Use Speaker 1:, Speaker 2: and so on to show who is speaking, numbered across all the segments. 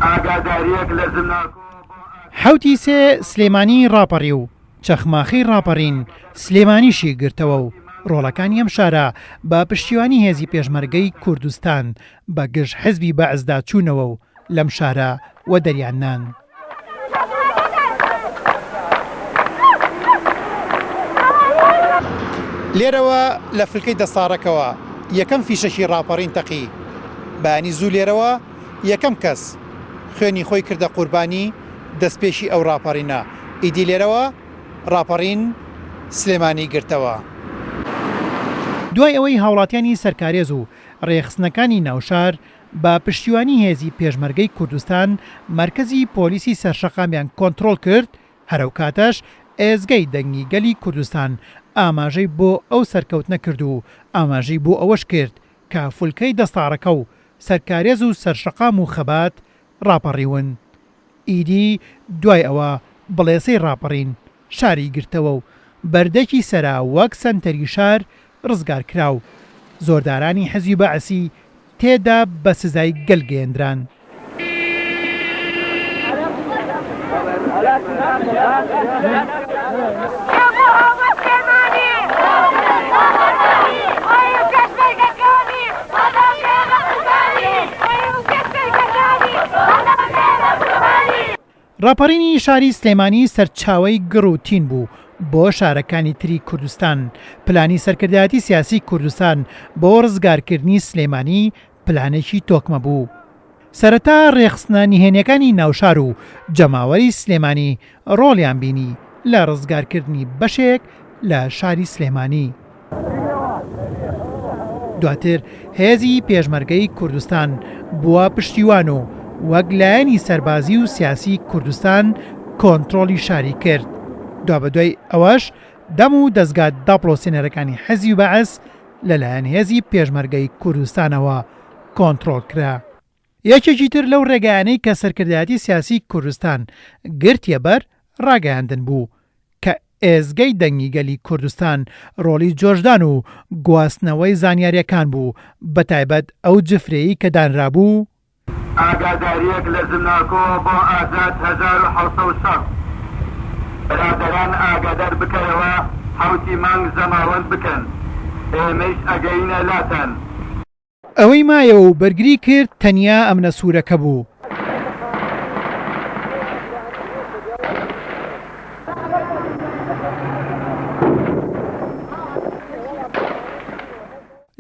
Speaker 1: ئاگاداریەک لە زمناکۆ بۆ
Speaker 2: حەوتی سێ سلێمانی ڕاپەڕی و چەخماخەی ڕاپەڕین سلێمانیشی گرتەوە و ڕۆڵەکانی ئەم شارە بە پشتیوانی هێزی پێشمەرگەی کوردستان بە گژ حزبی بەعسدا چوونەوە و لەم شارە وەدەریان نان. لێرەوە لە فلکەی دەستاڕەکەوە یەکەم فیشەکی ڕاپەڕین تەقی. بەیانی زوو لێرەوە یەکەم کەس خوێنی خۆی کردە قوربانی دەستپێکی ئەو ڕاپەڕینە. ئیدی لێرەوە ڕاپەڕین سلێمانی گرتەوە. دوای ئەوەی هاوڵاتیانی سەرکارێز و ڕێکخستنەکانی ناوشار بە پشتیوانی هێزی پێشمەرگەی کوردستان مەرکەزی پۆلیسی سەرشەقامیان کۆنترۆڵ کرد، هەر ئەو کاتەش ئێزگەی دەنگی گەلی کوردستان ئاماژەی بۆ ئەو سەرکەوتنە کرد و ئاماژەی بۆ ئەوەش کرد کە فولکەی دەستاڕەکە و سەرکارێز و سەرشەقام و خەبات ڕاپەڕیون. ئیدی دوای ئەوە بڵێسەی ڕاپەڕین شاری گرتەوە و بەردەکی سەرا وەک سەنتەری شار ڕزگار کرا و زۆردارانی حزبی بەعسی تێدا بە سزای گەل گەیەندران. ڕاپەڕینی شاری سلێمانی سەرچاوەی گڕ و تین بوو بۆ شارەکانی تری کوردستان، پلانی سەرکردایەتی سیاسی کوردستان بۆ ڕزگارکردنی سلێمانی پلانێکی تۆکمە بوو. سەرەتا ڕێکخستنە نهێنیەکانی ناوشار و جەماوەری سلێمانی ڕۆڵیان بینی لە ڕزگارکردنی بەشێک لە شاری سلێمانی. دواتر هێزی پێشمەرگەی کوردستان بووە پشتیوان و وەک لایەنی سەربازی و سیاسی کوردستان کۆنترۆڵی شاری کرد. دوابەدوای ئەوەش دەم و دەزگا داپڵۆسێنەرەکانی حزبی بەعس لەلایەن هێزی پێشمەرگەی کوردستانەوە کۆنترۆڵ کرا. یەکێکی تر لەو ڕێگایانەی کە سەرکردایەتی سیاسی کوردستان گرتیە بەر ڕاگەیاندن بوو کە ئێزگەی دەنگی گەلی کوردستان ڕۆڵی جۆشدان و گواستنەوەی زانیاریەکان بوو بەتایبەت ئەو جفرەی کە دانرابوو.
Speaker 1: ئاگاداریەک لە زمناکۆوە بۆ ئازاد 1760 برادەران ئاگادار بکەرەوە حەوتی مانگ زەماوەند بکەن ئێمەیش ئەگەینە لاتان.
Speaker 2: ئەوەی مایەوە و بەرگری کرد تەنیا ئەمنە سوورەکە بوو.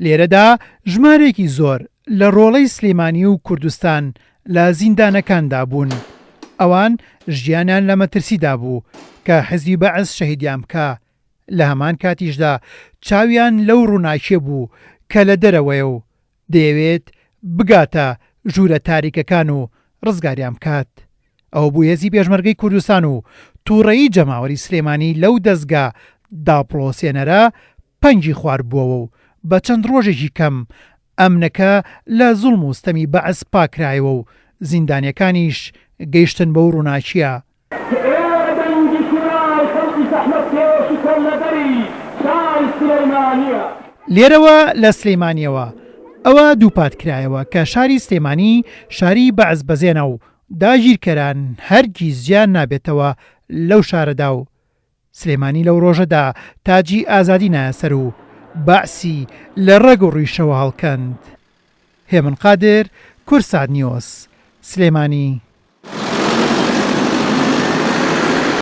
Speaker 2: لێرەدا ژمارێکی زۆر لە ڕۆڵەی سلێمانی و کوردستان لە زیندانەکاندا بوون. ئەوان ژیانیان لە مەترسیدا بوو کە حزبی بەعس شەهیدیان بکا. لە هەمان کاتیشدا چاویان لەو ڕووناکیە بوو کە لە دەرەوەیە و دەیەوێت بگاتە ژوورە تاریکەکان و ڕزگاریان بکات. ئەوە بوو هێزی پێشمەرگەی کوردستان و تووڕەیی جەماوەری سلێمانی لەو دەزگا داپڵۆسێنەرە پەنگی خواردبووەوە و بە چەند ڕۆژێکی کەم ئەمنەکە لە زوڵم و ستەمی بەعس پاکرایەوە و زیندانیەکانیش گەیشتن بەو ڕووناکیە
Speaker 3: کە ئێرە دەنگی کورای خەڵکی زەحمەتکێش و کۆڵنەدەری شاری سولەیمانییە.
Speaker 2: لێرەوە لە سلێمانییەوە ئەوە دووپات کرایەوە کە شاری سلێمانی شاری بەعس بەزێنە و داگیرکەران هەرگیز جیان نابێتەوە لەو شارەدا و سلێمانی لەو ڕۆژەدا تاجی ئازادی نایە سەر و بەعسی لە ڕەگ و ڕیشەوە هەڵکەند. هێمن قادر، کوردسات نیوز، سلێمانی.